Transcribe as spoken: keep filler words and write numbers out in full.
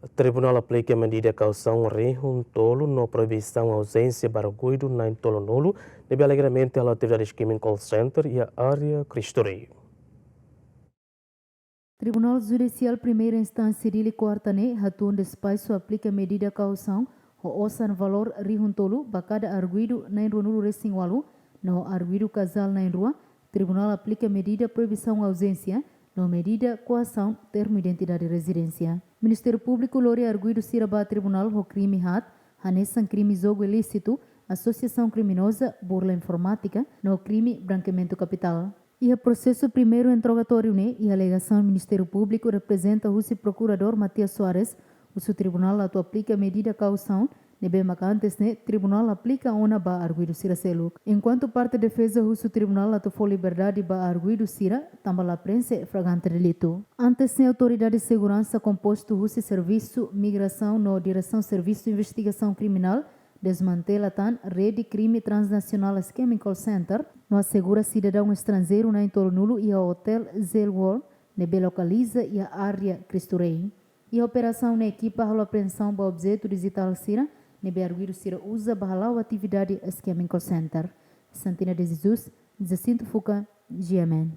Tribunál aplika medida kausaun rihun tolu no proibisaun auzénsia ba arguidu na'in tolunulu ne'ebé alegadamente hala'o atividade skimming call center iha área Cristo Rei. Tribunál Judisiál Primeira Instánsia Dili kuarta ne'e hatún despaxu aplika medida kausaun ho osan valór rihun tolu ba kada arguidu na'in ruanulu resin ualu no arguidu kazál na'in rua. Tribunál aplika medida proibisaun auzénsia no medida koasaun termu identidade rezidénsia. Ministériu Públiku lori arguidu sira ba tribunál ho krime haat, hanesan krime jogu ilísitu, asosiasaun kriminoza, burla informátika no krime brankeamentu kapitál. Iha prosesu primeiru interrogatóriu ne'e, iha alegasaun Ministériu Públiku reprezenta husi Prokuradór Matias Soares, husu tribunál atu aplika medida kausaun ne'ebé maka antes ne'e tribunál aplika ona ba arguidu sira seluk. Enkuantu parte defeza husu tribunál atu fó liberdade ba arguidu sira tanba la prenxe flagrante delitu. Antes ne'e autoridade seguransa kompostu husi Servisu Migrasaun no Diresaun Servisu Investigasaun Kriminál desmantela tan rede krime transnasionál skimming call center no asegura sidadaun estranjeiru na'in tolunulu iha Hotel Zell World ne'ebé lokaliza iha área Cristo Rei. Iha operasaun ne'e ekipa halo apreensaun ba objetu dijitál sira ne'ebé arguidu sira uza ba hala'o atividade skimming call center. Santina de Jesus, Jacinto Fuca, G M N.